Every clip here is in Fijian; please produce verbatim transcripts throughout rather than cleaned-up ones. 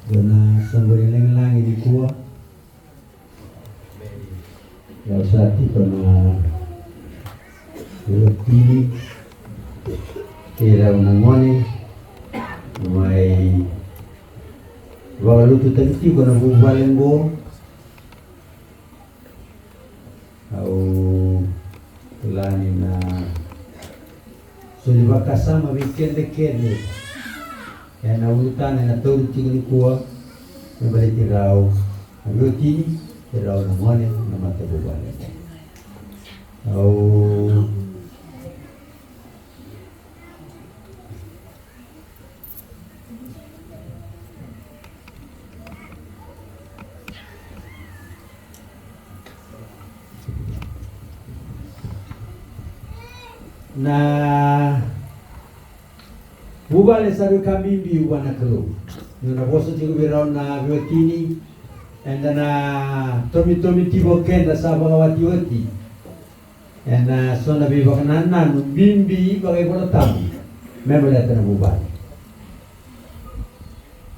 Ena soqo ni lagilagi nikua, au sa tiko na veiwatini kei rau na gone mai vakalotutaki tiko na vuvale oqo. Au kila ni na soli vakasama vei keda kece ena ulutaga ena tauri tiko nikua me baleti rau na veiwatini kei rau na gone na matavuvale. Au Na vuvale sa veika bibi vua na Kalou. Niu na vosa tiko vei rau na veiwatini, eda na tomitomi tiko keda sa vakawati oti ena so na veivakanananu bibi vakaivolatabu me baleta na vuvale.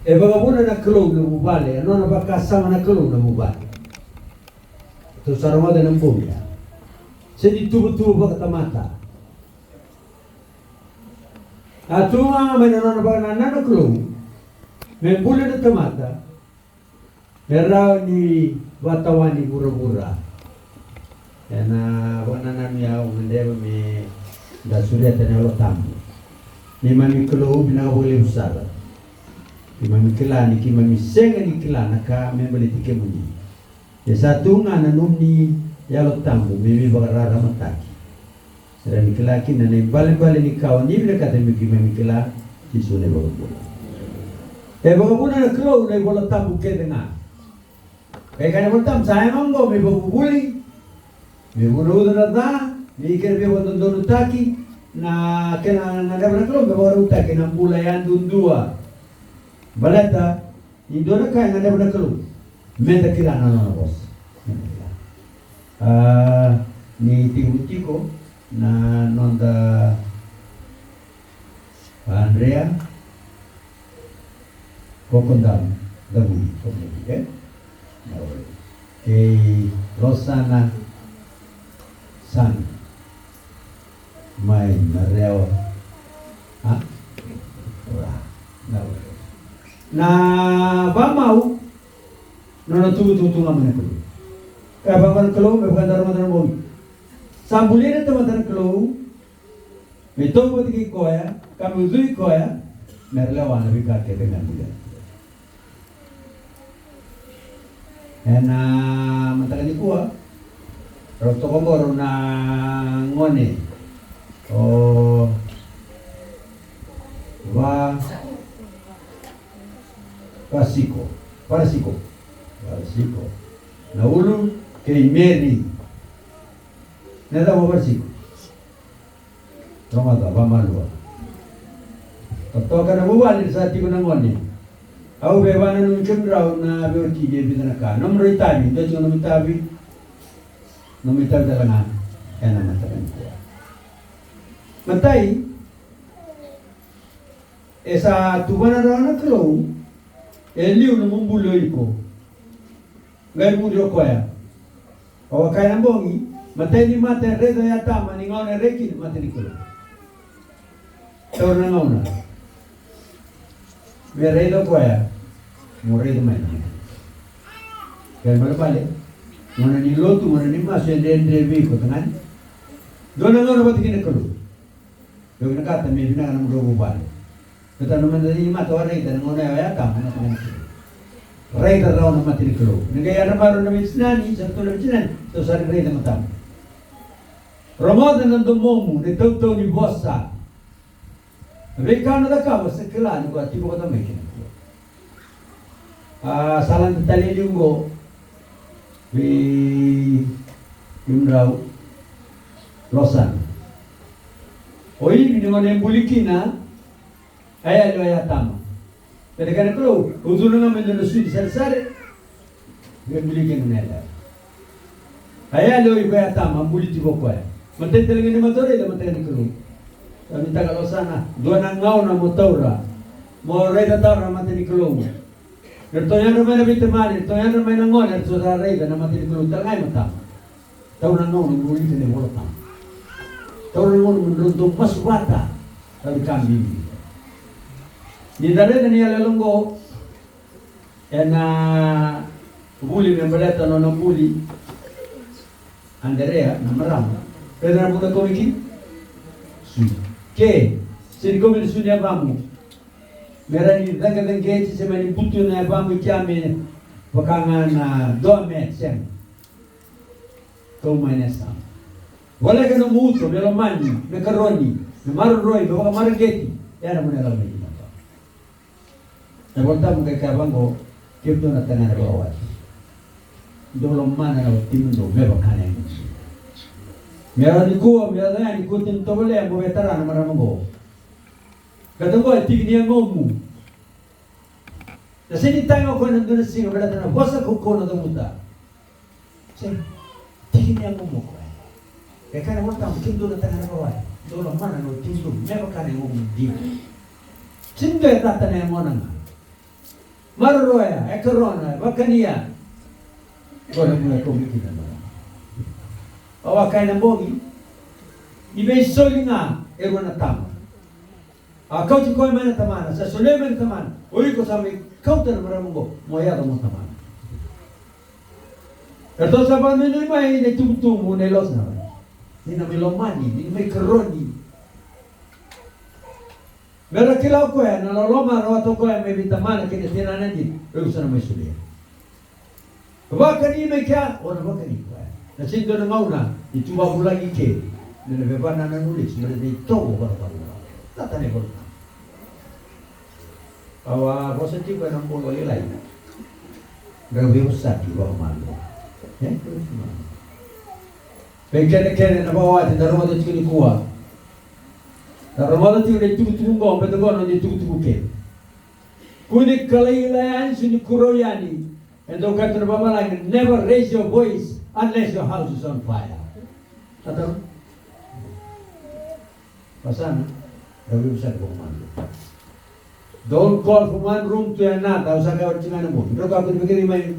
E vakavuna na Kalou na vuvale, e nona vakasama na Kalou na vuvale. Tou sa rogoca na bogi ya. Sega ni tuvatuva vakatamata. A tu ga mai na nona vakanananu na Kalou me bula na tamata me rawa ni vakatawani vuravura. Ena vakanananu ya au gadreva me da sureta na Yalo Tabu. Neimami Kalou, vinaka vakalevu sara. Keimami kila ni keimami sega ni kila na ka me baleti kemuni. E sa tu ga na nomuni Yalo Tabu me veivakararamataki. Era ni kila kina na ibalebale ni ka o ni vinakata me keimami kila, Jisu na iVakabula. E vakavuna na Kalou na iVola Tabu kece ga. Kai kaya na iVola Tabu sa yaga oqo me vakavuvuli, me vunauca na ca, me kena veivakadodonutaki, na kena gadreva na Kalou me vakarautaki na bula yadudua. Baleta ni dua na ka e gadreva na Kalou, meda kila na nona vosa. Meda kila. A, ni tiko tiko na noda Andrea Kokodam Davui, Kokodam, e? Kei Losana Sami. Mai na rewa. A? Ura. Na ura. Na vamau. Nona tukutuku tu ga mai na Kalou. Ka vamau na Kalou, me vakadara mata na bogi. Sa bulia na tamata na Kalou. Me tauvata kei koya, ka me ucui koya. Me ra lewa na veika kece ga bulia. Ena mataka nikua, rau toka qo rau na gone o Va, Vasiko, Varasiko, Varasiko. Na ulu kei Meri. Na cava o Varasiko? Rogoca, vamalua. Totoka na vuvale ni sa tiko na gone. Au via vakananumi kemudrau na veiwatini e vica na ka. Nomudrau itavi, dua tiko nomu itavi. Nomu itavi tale ga ena mataka nikua. Matai, e sa tuvana rawa na Kalou, e liu nomu buli o iko. Qai muri o koya. O a kaya na bogi, matai ni mata e raica o Atama ni gauna e rai kina, mata ni Kalou. Taura na gauna me raica o koya, mo raica mai na mata. Kena ibalebale, gauna ni lotu, gauna ni masu e dredre vei iko tagane. Dua na gauna vata kei na Kalou. Io, vinakata me vinaka na nomudrau vuvale. Baleta na mata ni mata o a raica na gauna ya o Atama na tagane kina. Raica rawa na mata ni Kalou. Ni qai yadra mai rau na veitinani, sa ratou na veitinani, tou sa raica matamu. Rogoca na domomu, na itautau ni vosa. Na veika o na cakava, sa kila ni ko a tiko vata mai kina. A, sa lade tale e liu qo vei, vei kemudrau Losana. O Ivi ni gauna e buli kina, a yali o Atama. Baleta kaya na Kalou, au curu ga mai dua na sui ni saresare. Qai buli kina na yalewa. A yali o iko o Atama, a buli tiko o koya. Matai tale ga ni mata o raica, matai ni Kalou. Sa nuitaka Losana, dua na gauna mo taura. Mo raica taura na mata ni Kalou. Eratou yadra mai na veitamani, eratou yadra mai na gone, eratou sa raica na matanikalou tale ga e matama. Taura na gauna mo wilika na iVolatabu. Taura na gauna mo drau dau masu vata. Tauri ka bibi. Ni da raica na iyaloyalo oqo ena vuli me baleta na nona buli Anderea na marama. Raica na vuna kau mai kina. Sui. Ke, se ni kau mai na sui ni yavamu. Me rawa ni caqecaqeti se mani butu na yavamu i kea me vaka ga na doormat, sega. Kau mai na yasana. Voleka nomu uto me lomani, me karoni, me maroroi, me vakamareqeti. E na vuna e lako mai kina. Na iVolatabu qai kaya vaqo, kemudou na tagane vakawati, dou lomana na watimudou me vaka na yagomudou. Me rawa nikua, me rawa yani, kua ni tovolea mo via tara na marama oqo. Baleta oqo e tiki ni yagomu. Na sega ni tagi o koya ena dua na siga, baleta na vosa kaukauwa na cavuta. Sega. Tiki ni yagomu o koya. E kaya na iVolatabu, kemudou na tagane vakawati, dou lomana na watimudou me vaka na yagomudou. Sega ni dua e cata na yagona ga. Maroroya, e karona, e vakania. Qo na vuna e kau mai kina na. Au a kaya na bogi, ni veisoli ga e rua na tama. A kauti koya mai na tamana, sa solia mai na tamana. O iko sa mai kauta na marama oqo, mo yaco mo tamana. Eratou sa vakanuinui mai na itubutubu, na iLord sa mai. Ni na mai lomani, ni na mai karoni. Me ra kila o koya na loloma rawata o koya mai vei tamana kei na tinana dina, o iko sa na mai solia. Vakani mai kea, o na vakani koya. Na sega ni dua na gauna ni tu vakavulagi ke, me na vevanananu lesu, me na itovo vakavulagi. Tata na iVolatabu. Au a vosa tiko ena bogi vakalailai. Drau veivosaki vakamalua. E? Vei keda kece na vakawati da rogoca tiko nikua. Da rogoca tiko na itukutuku qo, baleta qo na noda itukutuku kece. Kua ni kalailai yani, sega ni kurau yani. E dau kaya tu na vavalagi, never raise your voice unless your house is on fire. Tata. Pasana, drau veivosaki vakamalua. Don't call from one room to another. Au sa kaya oti ga na bogi. Drau kakua ni vekeri mai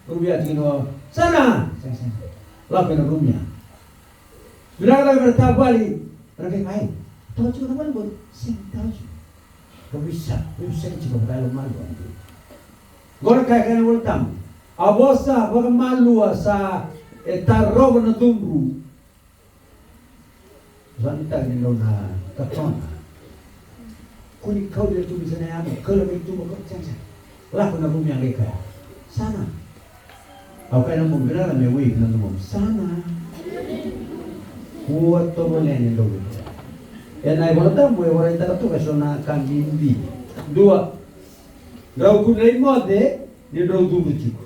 room ya tiko na, sana! Sega, sega. Lako ena room ya. Vinaka cake me ra tavali. Ra qai, ai, tawa tiko na vale qori. Sega, tawa tiko. Ra veisa, veivosaki tiko vaka e lomalua. Qo na ka e kaya na iVolatabu. A vosa vakamalua sa e tarova na cudru. Sa ni tagi ni nona katona. Kua ni kauta tu mai na yago, kaila mai tu, sega, sega. Lako na vumi a qai kaya, sana. Au kaya na bogi, vinaka me wave na domomu, sana. Kua tovolea ni dou wave. Ena iVolatabu e vakaraitaka toka eso na ka bibi. Dua, drau kunei moce ni drau cudru tiko.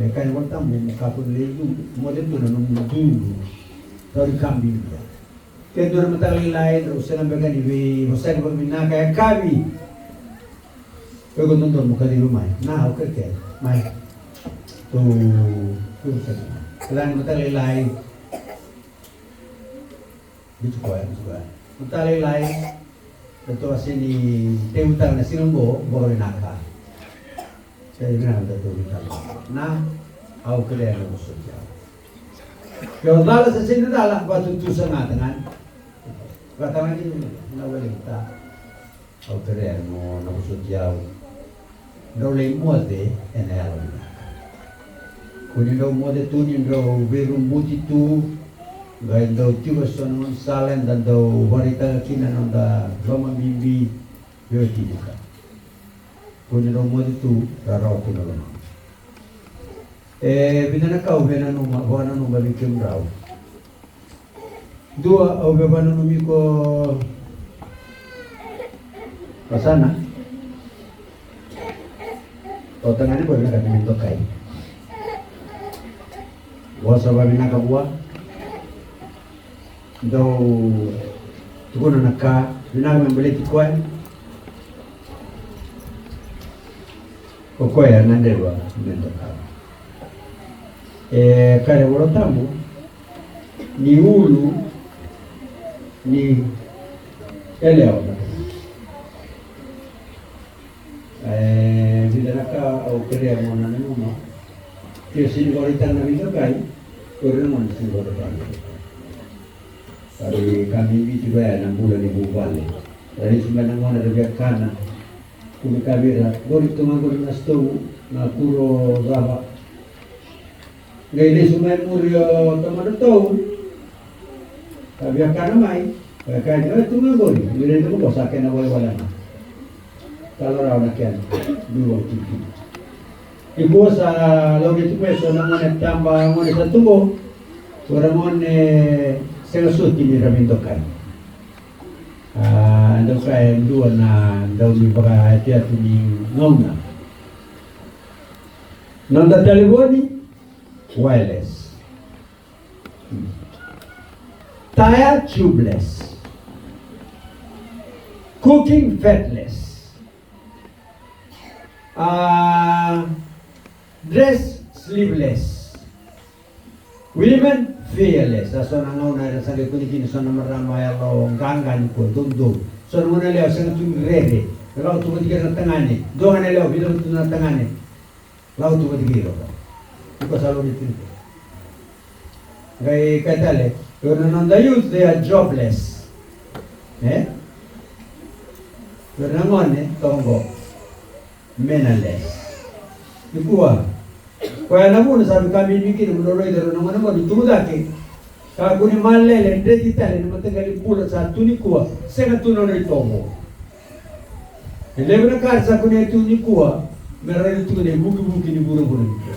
E kaya na iVolatabu mo kakua ni lai cudru, moce tu na nomu cudru. Tauri ka bibi. Ke dua na mataka lailai, drau sega beka ni veivosaki vakavinaka, yakavi. Ko iko dodonu mo kacivi mai. Na, au kerekere. Mai. Tou, tou sega. Kila ni mataka lailai. Biuti koya, biuti koya. Mataka lailai. Ratou a sega ni tekivutaka na siga oqo, boro vinaka. Sega ni vinaka, ratou vinaka. Na, au kerea na vosoti au. Ke o cala se sega ni cala, vakatutusa ga tagane. Vakatagane, na wale ta. Au kerea mo na vosoti au. Drau lai moce ena yalo vinaka. Ko ni drau moce tu ni drau veirubuti tu, qai dau tiko eso na gaunisala eda dau vakaraitaka kina na noda lomabibi vei watiqu. Ko ni drau moce tu, rarawa tu na loma. E vica na ka au via nanuma, vakananuma vei kemudrau. Dua, au via vakananumi iko. Pasana. O tagane qo vinakati me dokai. Vosa vakavinaka vua. Dau tukuna na ka vinaka me baleti koya. O koya na draiva me dokai. E kaya na iVolatabu ni ulu ni yalewa. E, Au kerea mo na nanuma. Ke o sini vakaraitaka na veidokai, ko ira na gone sini vakaraitaka na veidokai. Ka vei ka bibi tiko ya na bula ni vuvale. Ra lesu mai na gone ra via kana. Kumi ka vei ira, qori tu ga qori na sitovu, na kuro cava. Qai lesu mai muri o tamadratou. Ka via kana mai, ka kaya ni, "Oi, tu ga qori, ni raica ko sa kena walewale ga." Talo rawa na kena, dua tiki. Nikua sa laurai tiko eso na gone taba, gone sa tu qo, ko ra gone sega soti ni ra veidokai. A, dau kaya e dua na dau ni vakayatuyatu ni gauna. Noda talevoni, wireless. Tire tubeless. Cooking fatless. A, dress sleeveless. Women fearless. A so na gauna era sa qai kune kina so na marama yalo qaqa nikua, doudou. So na gauna lewa sega tu ni rere. E vakatuvati kina na tagane. Dua ga na lewa, vinakati tu na tagane. Lako tu vata kei ira. Iko sa lako ni tiko. Qai kaya tale, o ira na noda youth, they are jobless. E? O ira na gone toqo, mannerless. Nikua, koya na vuna sa vei ka bibi kina mo raica o ira na gone qo ni tubu cake. Kakua ni malele, dreti tale na mataqali bula sa tu nikua, sega tu na nona itovo. E levu na ka sa kunea tu nikua, me raica tu na ivukivuki ni vuravura nikua.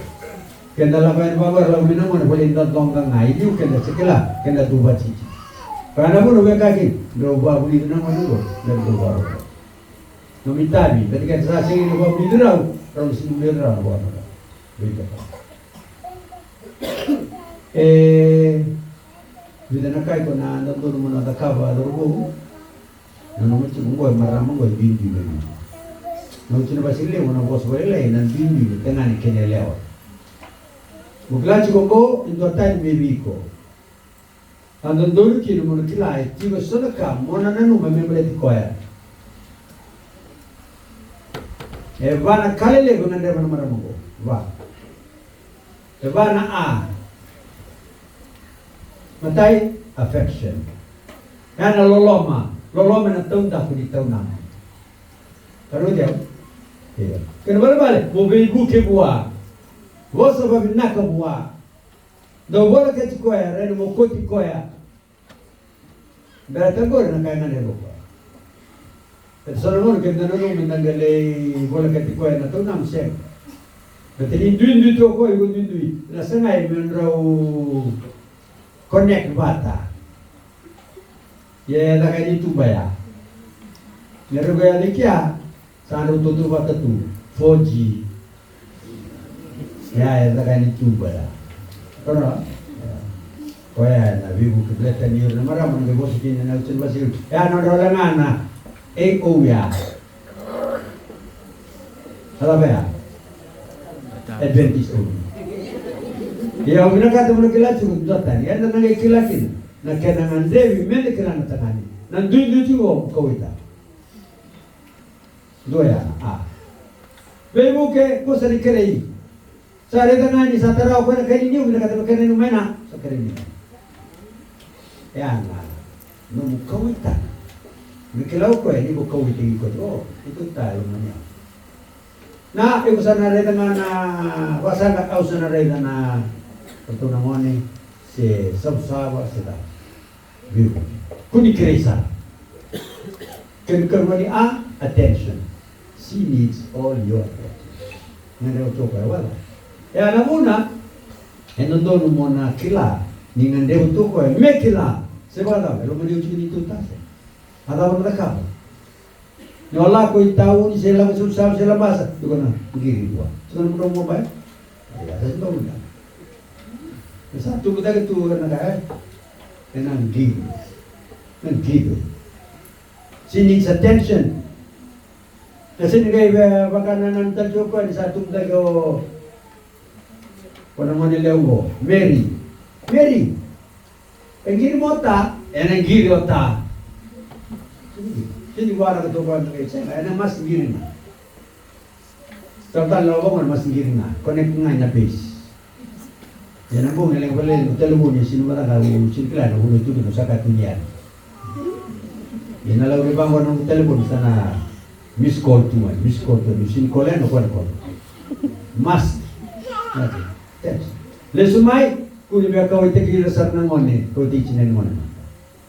Keda lako yani vaqo, lako mai na gone, volai da doqa ga, i liu keda se kila, keda tu vaciji. Ka na vuna veka kina, drau vavulici na gone qo, drau vavulici. Nomu itavi, baleta keda sa sega ni vavulici rau, rau sega ni rau na gone. Vei keda. E, vica na ka iko na dodonu mo na cakava, cauravou. Na nomu tiko qo e marama qo e duidui mai vei iko. Na nomu tiko na vasi levu na vosa vakalailai na duidui ni tagane kei na yalewa. Mo kila tiko qo e dua tani mai vei iko. A dodonu kina mo na kila e tiko eso na ka mo na nanuma me baleti koya. E va na ka lelevu e gadreva na marama qo. Va. E va na A. Matai, affection. E na loloma. Loloma na taudaku ni taunama. Karua dau. Ia. Kena valevale, mo veivuke vua. Vosa vavinaka vua. Dau volekati koya, raica mo koti koya. Baleta qori na ka e gadreva o koya. E so na gauna keda nanuma meda qai lai volekati koya na taunama, sega. Baleta ni duidui tu o koya, iko duidui. Na sagai me drau connect vata. Ia e caka ni tuba ya. Ni rau ya ni kia. Sa drau tautauvata tu, four G. Ia, e caka ni tuba ya. Kono, koya na veivuke baleta ni o ira na marama na qai vosa kina na Autini Vasiu. Ia, nodrau lagana A O ya. Cava ya? Adventist Home. Ia, au vinakata mo na kila tiko dua tani. Eda na qai kila kina na kena gadrevi me da kila na tagane. Na duidui tiko o kauwaitaka. Dua ya, a. Veivuke, ko sa ni kerei. Sa raica ga ni sa tara o koya na kai ni niu, vinakata me kerei niu mai na, sa kerei niu. E a na, nomu kauwaitaka. Me kila o koya ni ko kauwaitaki koya. O, iko ta e lomani au. Na, iko sa na raica ga na, vakasaqa au sa na raica na, ratou na gone, se savasava, se cava. Veivuke. Kua ni kerei sara. Kena ikarua ni A, attention. She needs all your attention. Gadreva tu o koya, wala. E a na vuna, e dodonu mo na kila, ni gadreva tu o koya, me kila. Se vakacava, e lomani au tiko ni tu tase. A cava na cakava. Ni o lako i tauni se lako i Suva se Labasa, iko na qiri vua. Tiko na mudou mo bai? Ia, sa tiko na mudou. E sa tubu cake tu ena ka, e? Ena qiri. Na qiri. She needs attention. Na sega ni qai vaka na nona tale tiko o koya ni sa tubu cake o, o na gone lewe qo. Mary. Mary. E qiri mo ta, ena qiri o ta. Sini vara ka toka na qai sega, ena mas qiri na. Sa tale na vagona ma sa qiri ga connect ga ina base. Ia na bogi e leqa vale na telefoni, e sini vaka ga, au sini kila na vanua e tu kina, au sa ka tu ni yani. Ia na laurai vaqo na noqu telefoni sa na miss call tu mai, miss call tu mai, sini call yani, call, call. Must. Text. Lesu mai, kua ni via kauwaitaki ira sara na gone, kauwaitaki tiko na gone.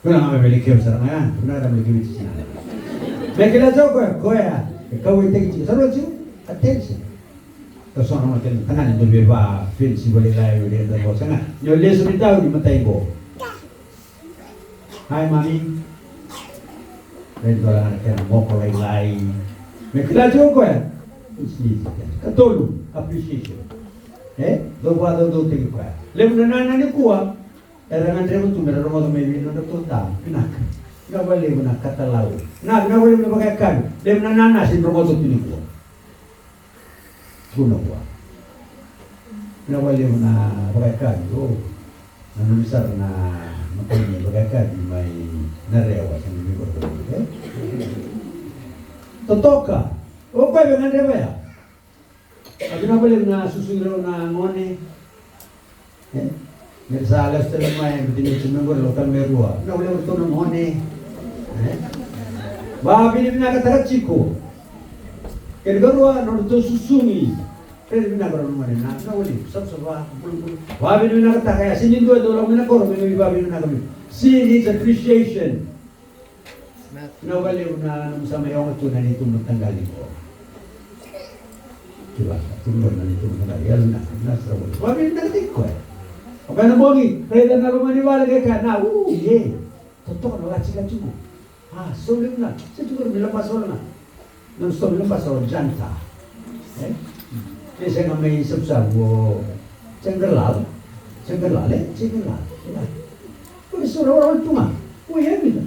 Kua na ga me via laki keu sara ga ya, kua na ga me laki keu tiko na. Me kila tiko o koya, koya e kauwaitaki tiko sara tiko. Attention. Ka so na gone, tagane dau via va fence vale lai, vale lai, vale lai, sa ga. Ni o lesu ni tau ni matai qo. Hi, mommy. Rai dua na kena moko lailai. Me kila tiko o koya. Katolu, appreciation. E? Dou vakadodonutaki koya. Levu na nana nikua era gadreva tu mera rogoca mai vei nodratou ta. Vinaka. Vinaka vakalevu na katalau. Na, vinaka vakalevu na vakayakavi. Levu na nana sega ni rogoca tu nikua. Tukuna vua. Vinaka vakalevu na vakayakavi, o. Nanumi sara na matai ni vakayakavi mai Narewa, sa ni vei koto, e? Totoka. O koya vei gadreva ya. A vinaka vakalevu na susu i rau na gone. E? Ni ra sa lesu tale mai, e, bitinitsi me qori, lako tale mai rua. Na uleva ratou na gone. E? Vavinavinakataka tiko. Kena karua, nodratou susugi. Raica vinaka rau na gone, na, na wali, savasava, bulubulu. Vavinavinakataka, ya, sega ni dua e dau lako mai na koro me mai vavinavinaka vei. She needs appreciation. Na vakalevu na, na nomu sa mai oga tu na neitou mataqali qo. Kila, tu qo na neitou mataqali, ya na, na sa wale. Vakavinakataki koya. O koya na bogi, raica na loma ni vale, qai kaya na, u, ye. Totoka na latilati qo. A, so levu na, se tu qo me Labasa wale ga. Na so me Labasa o Janta. E? E sega mai Savusavu o Segalal. Segalal, e? Segalal. Ko so ra ora tu ga. Ko ye mina.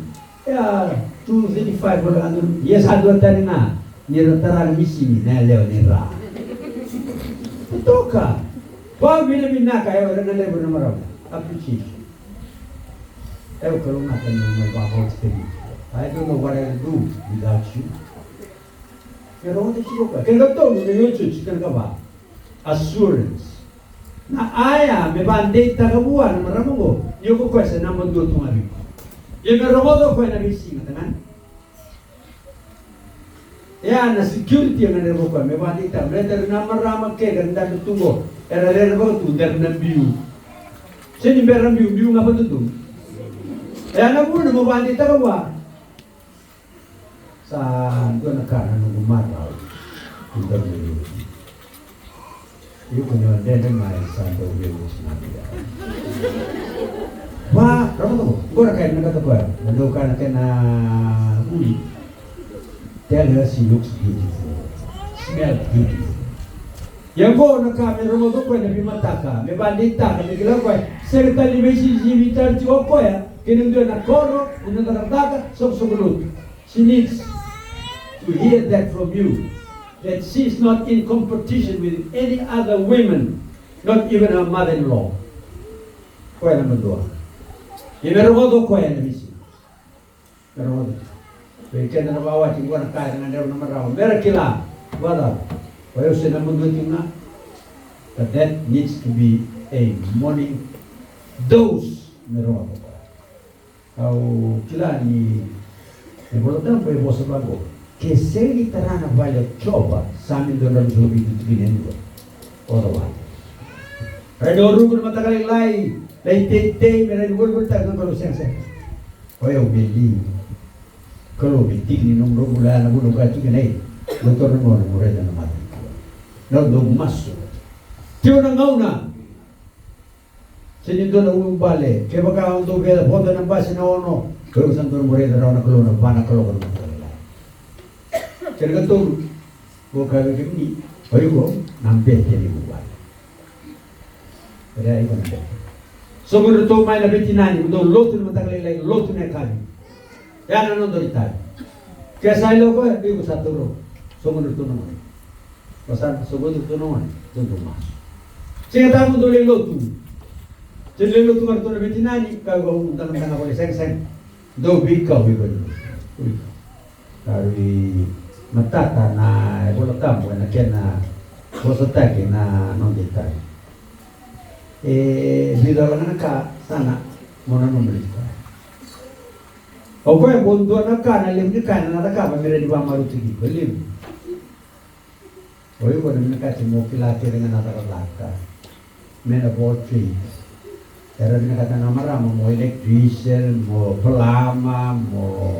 E a two thirty-five ora anu. Ia sa dua tani ga. Ni ra tara na misini na yalewa ni ra. Toka. Vavinavinaka, e, ora na levu na marama. Appreciation. E, au kalougata ni mai vakabauta kemuni. I don't know what I'll do without you. Kena oti tiko ka. Kena katolu na iotioti, kena kava. Assurance. Na aya me vadeitaka vua na marama qo, ni o koya se naba dua tu ga vei iko. Ia me rogoca o koya na veisiga, tagane. E a na security e gadreva o koya me vadeitaka, me tara na marama kece era dau tu qo, era rerevaka tu, dera na biu. Se ni bera biu, biu ga vakadodonu. E a na vuna mo vadeitaka vua. Sa dua na ka na noqu marau. Ni dau biu. Iko ni o dredre mai sa dau veivuti na via. Va, rauta qo, qo na ka e vinakata koya. Na dau ka na kena vuli. Tell her she looks beautiful. Smell beautiful. Ia qo na ka me rogoca o koya na veimataka, me vadeitaka, me kila o koya. Sega tale ni veisisivi tale tiko o koya kei na dua na koro, na cakacaka, soqosoqo lotu. She needs to hear that from you, that she is not in competition with any other women, not even her mother-in-law. Koya naba dua. Ia me rogoca o koya ena veisiga. Me rogoca. Vei keda na vakawati, qo na ka era gadreva na marama. Me ra kila. Vakacava? O yau se naba dua tiko ga. But that needs to be a morning dose. Me rogoca o koya. Au kila ni iVolatabu e vosa vaqo. Ke sega ni tara na vale o Jopa, sa me dua na drau sa vitu tikina e dua. Otherwise. Rai na ruku na mataka lailai, lai teitei, me rai ni volivolitaka na Kalou, sega, sega. O yau me liu. Kalou me tiki ni nomu drau bula, ya na vuna au kaya tiko nei. Dou taura na gauna mo raica na mata. Na dou masu. Tiko na gauna. Se ni dua na ulubale, kevaka o dou via vodo ena basi na ono, ko iko sa dodonu mo raica rawa na Kalou ena va na kaloko na mataka lailai. Kena katolu, au kaya vei kemuni, o iko na bete ni vuvale. Ira iko na bete. Soqo iratou mai na veitinani, mo dou lotu na mataka lailai, lotu na yakavi. Ya na noda itavi. Ke sa yali o koya, iko sa taura. Soqoni iratou na gone. Ko sa soqoni iratou na gone, dou dau masu. Sega tale mo dou lai lotu. Se lai lotu ga iratou na veitinani, ka vau dagadaga vale, sega, sega. Dou veikau, veikau. Veikau. Ka vei matata na iVolatabu ena kena vosataki na noda itavi. E vica wale ga na ka sa na mo nanuma ni koya. O koya mo dua na ka na levu ni ka ena na cakava me rawa ni vakamarautaki iko, e levu. O iko na vinakati mo kila kece ga na cakacaka me na vo trade. Era vinakata na marama mo electrician, mo plumber, mo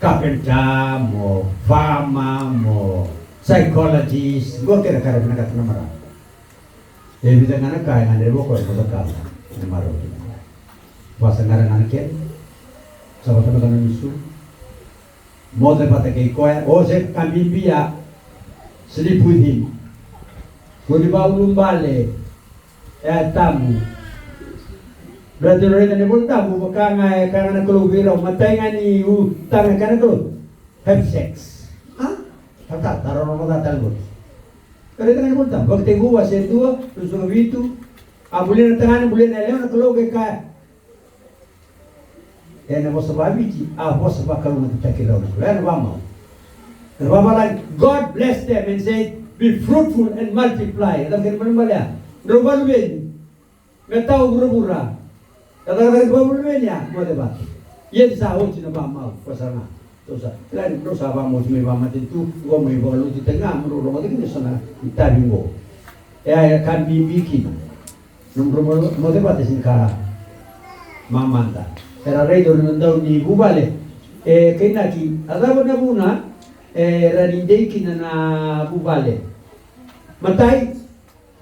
carpenter, mo farmer, mo psychologist, qo kece ka ra vinakata na marama. E vica ga na ka e gadreva o koya mo cakava me marau kina. Vakasaqara ga na kena, sa vata me ka na nusu. Moce vata kei koya, o se ka bibi ya, sleep with him. Ko ni vaulubale, e a tabu. Baleta ni raica na iVola Tabu, vaka ga e kaya ga na Kalou vei rau, matai ga ni utaga e kaya na Kalou, have sex. A? Tata, taro na maca tale voli. Raica ga na iVola Tabu, Vakatekivu wase dua, ruasagavulu ka vitu, a bulia na tagane, bulia na yalewa, na Kalou qai kaya. Ena vosa vakaviti, a vosa vakalougatataki rau na Kalou. Ena vakamau. Ena vavalagi, God blessed them and said, be fruitful and multiply. Ena kena malumalu ya. Drau vakaluveni. Me tau vuravura. Ena cakacaka ni vakaluveni ya, moce vata. Ia ni sa oti na vakamau, ko sa na. Drau sa, kila ni drau sa vakamau mai vakamatanitu, qo mai vakalututaki ga, mo drau rogoca kina so na itavi qo. E a, e ka bibi kina. Nomudrau mo-, moce vata sega ni ka mamada. Era raica o ira na dau ni vuvale. E kainaki, a cava na vuna e rawa ni dei kina na vuvale? Matai,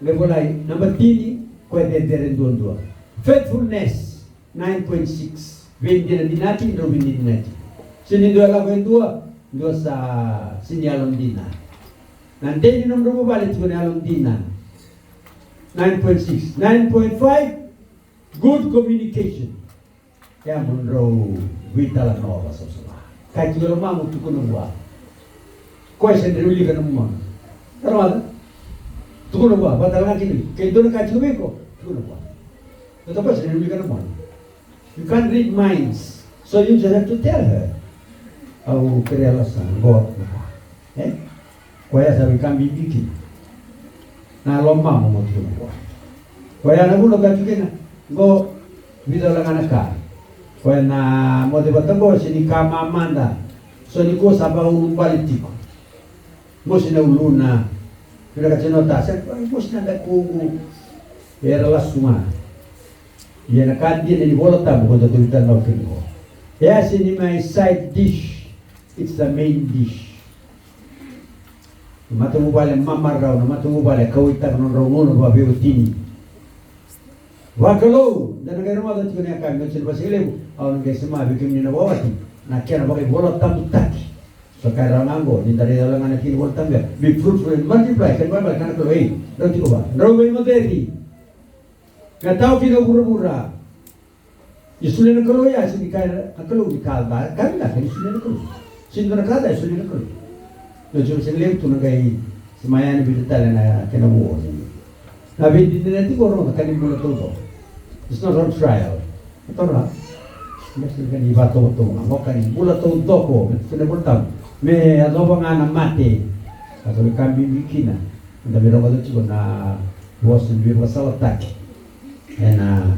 me volai, naba tini, koya cecere duadua. Faithfulness, nine point six. Veidinadinati, drau veidinadinati. Sega ni dua e lako e dua, dua sa sega ni yalodina. Na dei ni nomudrau vuvale tiko na yalodina. Nine point six. Nine point five, good communication. Ia mo drau veitalanoa vakasavasavu. Ka tiko e lomamu, tukuna vua. Koya sega ni wilika na mona. Taroga. Tukuna vua, vata ga kina. Ke dua na ka tiko vei iko, tukuna vua. Baleta koya sega ni wilika na mona. You can't read minds. So you just have to tell her. Au kerea lasa, qo na ka. E? Koya sa veika bibi kina. Na lomamu mo tukuna vua. Koya na vuna ka tukuna. Qo, vica wale ga na ka. Koya na moce vata qo, sega ni ka mamada. So ni ko sa vakaulubale tiko. Mosi na uluna. Vinaka tiko na ota, sa mosi na dakuqu. Era lasu ga. Ia na ka dina ni Vola Tabu ko da dau taleitaka kina qo. E a sega ni mai side dish, it's the main dish. Na matavuvale mamarau, na matavuvale kauaitaka na nodrau gauna vakaveiwatini. Vakalou, da na qai rogoca tiko na yakavi, na tini vasigalevu, au na qai sema vei kemuni na vakawati, na kena vakaiVola Tabutaki. So ka e rawa ga qo, ni da raica ga na kena iVola Tabu ya. Be fruitful and multiply, kena iVola Tabu, kena Kalou, ei, drau tiko vua, drau veimoceri. Me tau kina vuravura. Ni solia na Kalou ya, sega ni kaya na Kalou ni ka ca, ka vinaka ni solia na Kalou. Sega ni dua na ka ca e solia na Kalou. Io, tiko sega levu tu na qai sema yani vei ira tale na kena vo. Na veidinadina tiko, rogoca, ka ni bula taucoko. It's not on trial. Taura. Mesti ka ni vatauvatau ga, mo ka ni bula taucoko, me tukuna na Vola Tabu. Me yacova ga na mate. Ka sa ka bibi kina. Da veirogoca tiko na vosa ni veivakasalataki. Ena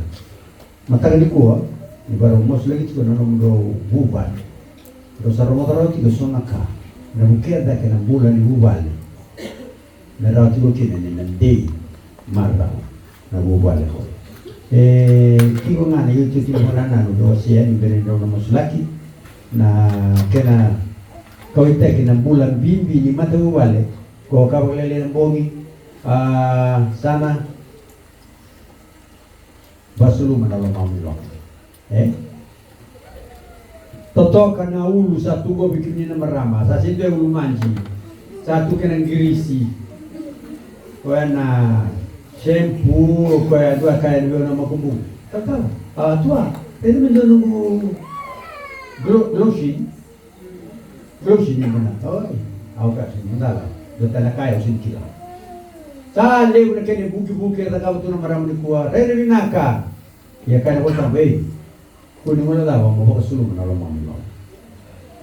mataka nikua, ni vakarau masulaki tiko na nomudrau vuvale. Drau sa rogoca rawa tiko eso na ka. Na vukea cake na bula ni vuvale. Me rawa tiko kina ni na dei marau na vuvale qo. E tiko ga na iotioti ni vakanananu, me wasea ni bera ni drau na masulaki. Na kena kauaitaki na bula bibi ni matavuvale. Ko ka vakalailai na bogi, a, sa na vasuluma na lomamu i loma. E? Totoka na ulu sa tu qo vei kemuni na marama, sa sega ni dua e ulu maji. Sa tu kena qirisi. Koya na shampoo, koya dua kaya ni vei au na makubuqu. Tata, a, tua, e dua me dua noqu glo-, lotion. Lotion ni muna, oi, au ka sega ni macala. Dua tale na ka au sega ni kila. Sa levu na kena ivukivuki e cakava tu na marama nikua, rairai vinaka. Ia kaya na Vola Tabu, ei, kua ni guilecava mo vakasuluma na lomamu i loma.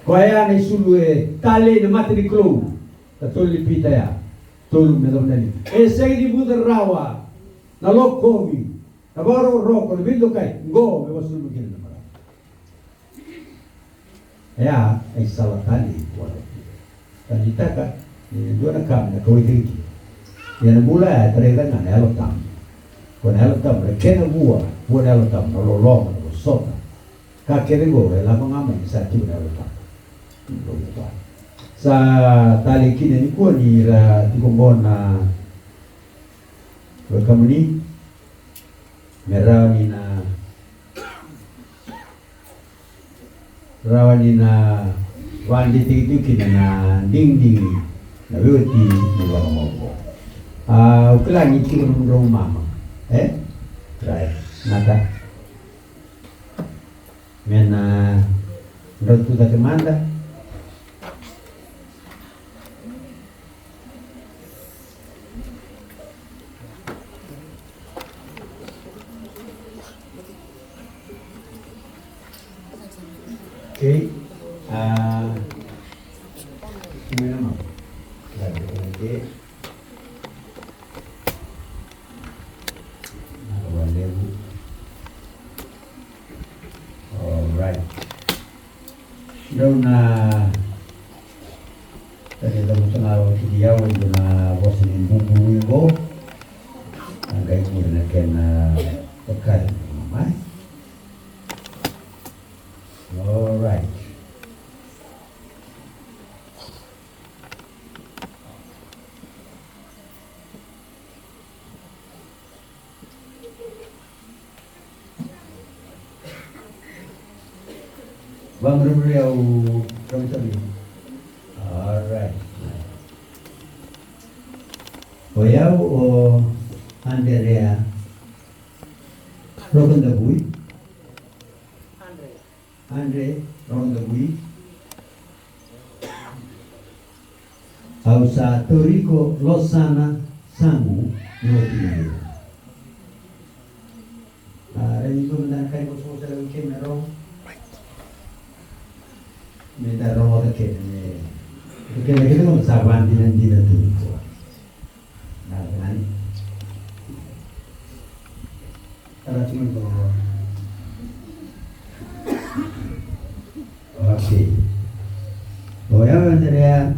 Koya na isulu e talei na mata ni Kalou. Katolu ni Pita ya. Tolu me yacova na lima. E sega ni vuca rawa na lokovi, na vakarokoroko, na veidokai, qo me vasunuma kina na marama. Ia, e sala tale i koya. Taleitaka ni dua na ka me na kauwaitaki kina. Ia na bula ya e tarai cake ga na Yalo Tabu. Ko na Yalo Tabu, na kena vua, vua na Yalo Tabu, na loloma, na vosota. Ka kece qo e lako ga mai ni sa tiko na Yalo Tabu. Sa talei kina nikua ni ra tiko qo na wekamuni me rawa ni na, rawa ni na vakadeitaki tiko kina na digidigi na veiwatini ni vakamau qo. A, au kila ni tiko nomudrau mama, e? Right. Naka. Me na drau tu cake mada. Okay. Ah, me na mau. Okay. Naka vakalevu. Alright. Dou na, kani dou na tuna o kidi au, dou na vosa ni bubu ni vo. Na qai muri na kena, ah, takali mai. Alright. Vamurumuri au Ramatavi. Alright. O yau o Anderea Rokodavui. Andre Rokodavui. Au sa tauri iko Losana Samu ni watiqu. A, rai ni dua mada na ka ni vosavosa e lako i ke me rogo. Me da rogoca kece me, kece, kece me sa vakadinadina tu. Na, na. Tara tu mai ko. Okay. O yau Anderea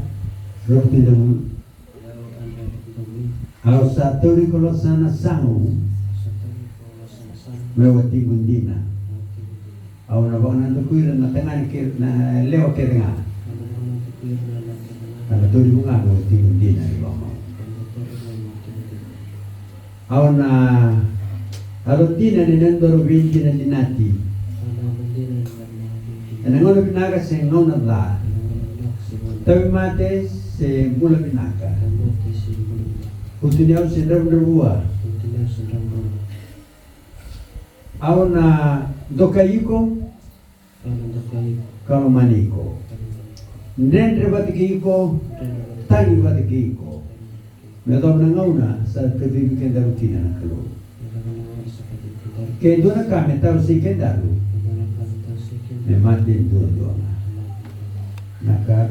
Rokodavui. Au sa tauri iko Losana Samu. Me watiqu dina. Au na vakanadaku ira na tagane kece, na lewa kece ga. Ka na tauri iko ga me watiqu dina i lomaqu. Au na yalodina ni nodaru veidinadinati. Ena gauna vinaka se gauna ca. Tauvimate se bula vinaka. Utuniyau se dravudravua. Au na dokai iko. Ka lomani iko. Dredre vata kei iko. Tagi vata kei iko. Me yacova na gauna sa kacivi kedaru kina na Kalou. Ke dua na ka me tawasei kedaru, me mate duadua ga. Na ka,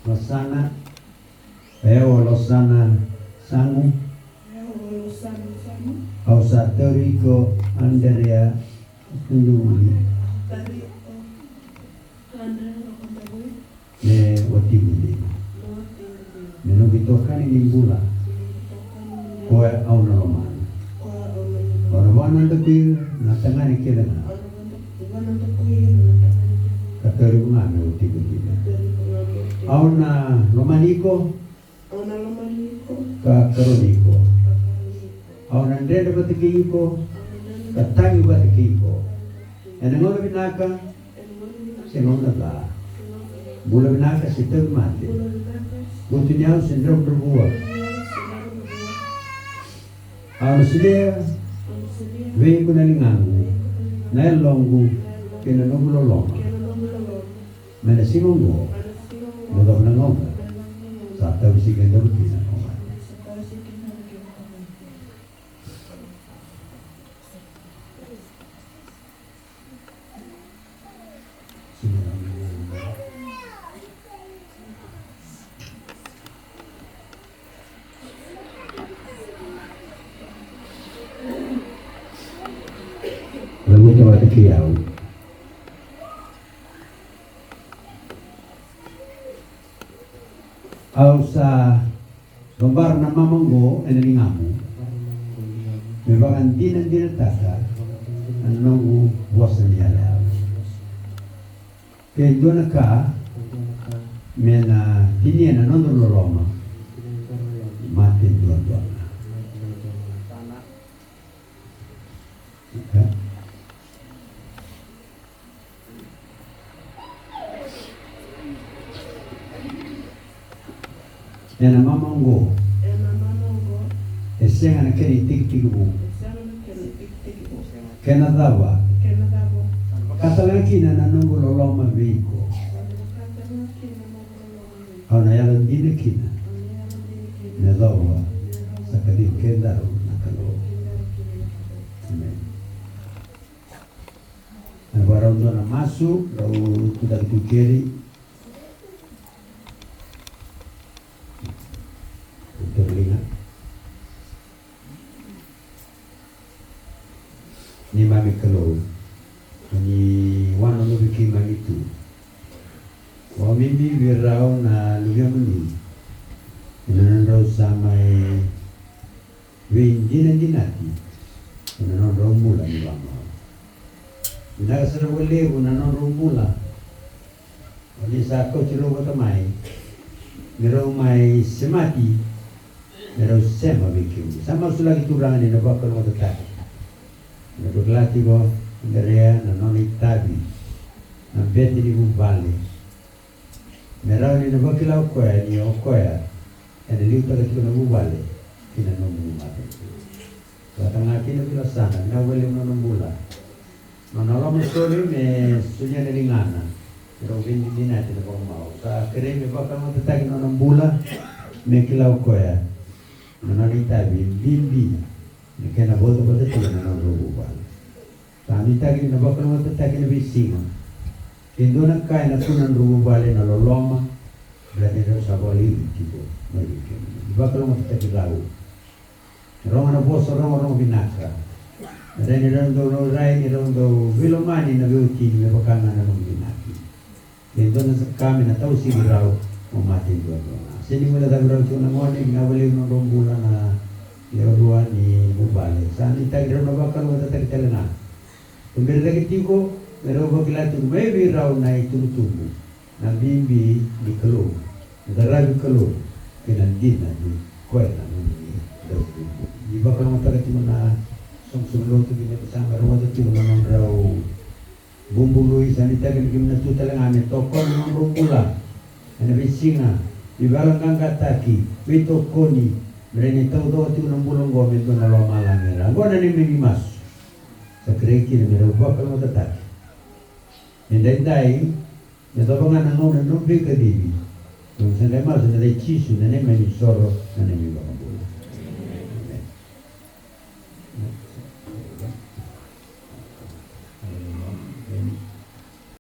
Losana, e, o Losana Samu. Au sa tauri iko Anderea Rokodavui. Me watiqu dina. Me noqu itokani ni bula. Koya au na lomana. Au na vakanadaku ira na tagane kece ga. Ka tauri iko ga me watiqu dina. Au na lomani iko. Au na lomani iko. Ka karoni iko. Ka karoni iko. Au na dredre vata kei iko. Au na dredre. Ka tagi vata kei iko. Ena gauna vinaka. Ena gauna vinaka. Se gauna ca. Se gauna ca. Bula vinaka se tauvimate. Bula vinaka. Vutuniyau se dravudravua. Vutuniyau se dravudravua. Au na solia. Au na solia. Vei iko na ligaqu. Vei iko na ligaqu. Na yaloqu. Na yaloqu. Kei na noqu loloma. Kei na noqu loloma. Mai na siga oqo, me yacova na gauna sa tawasei kedaru kina na Kalou. Vata kei au. Au sa lobara na mama oqo ena ligamu me vakadinadinataka na noqu vosa ni yalayala. Ke dua na ka me na tinia na noda loloma, mate duadua ga. Ena mama oqo. Ena mama oqo. E sega na kena itekitekivu. E sega na kena itekitekivu. Kena cava. Kena cava. Ka tale ga kina na noqu loloma vei iko. Ka tale ga kina na noqu loloma vei iko. Au na yalodina kina. Au na yalodina kina. Me yacova. Me yacova. Sa kacivi kedaru na Kalou. Kedaru kina na Kalou. Amen. Na vakarau dua na masu, rau tutaki tu keri. Toro liga. Neimami Kalou, ni wanonovi keimami tu. Vakavinavinaka vei rau na luvemuni ena nodrau sa mai veidinadinati ena nodrau bula ni vakamau. Vinaka sara vakalevu na nodrau bula. O ni sa kauti rau vata mai me rau mai semati, me rau sema vei kemuni. Sa masulaki Turaga ni na vakalougatataki. Na vakila tiko o Daria na nona itavi na bete ni vuvale. Me rawa ni na vakila o koya ni o koya ena liutaka tiko na vuvale ki na nomu mata. Vata ga kina veilasana, vinaka vakalevu na nona bula. Nona loloma sori me solia na ligana. Me rau veidinadinati na vakamau. Sa kerei me vakalougatataki na nona bula me kila o koya na nona itavi bibi. Na kena votavota tiko na nodrau vuvale. Sa nuitaki ni na vakalougatataki na veisiga. Ke dua na ka ena kua na nodrau vuvale na loloma, baleta ni rau sa vakaliuci tiko mai vei kemuni. Ni vakalougatataki rau. Rogo na vosa rogorogo vinaka. Na rai ni rau dau laurai, ni rau dau veilomani na veiwatini me vaka ga na nomu vinaka. Ke dua na ka me na tausivi rau mo mate duadua ga. Se ni guilecavi rau tiko na gone, vinaka vakalevu na nodrau bula na lewe rua ni vuvale. Sa nuitaki rau na vakalougatataki tale ga. Ko bera cake tiko me rau vakila tiko mai vei rau na itubutubu, na bibi ni Kalou, na qaravi Kalou kei na dina ni koya na nomuni dautubu. Ni vakalougatataka tiko na soqosoqo lotu kei na veisaqara vata tiko na nodrau bubului. Sa nuitaki ni keimami na tu tale ga me tokona na nodrau bula ena veisiga, veivakayaloqaqataki, veitokoni, me rawa ni taucoko tiko na bula oqo me dua na lomalagi. Era oqo na neimami masu. Sa kerei kina me rau vakalougatataki. Me daidai me yacova ga na gauna na nomu veikacivi. Keimami sa qai masu ena yaca i Jisu na neimami isoro, na neimami iVakabula.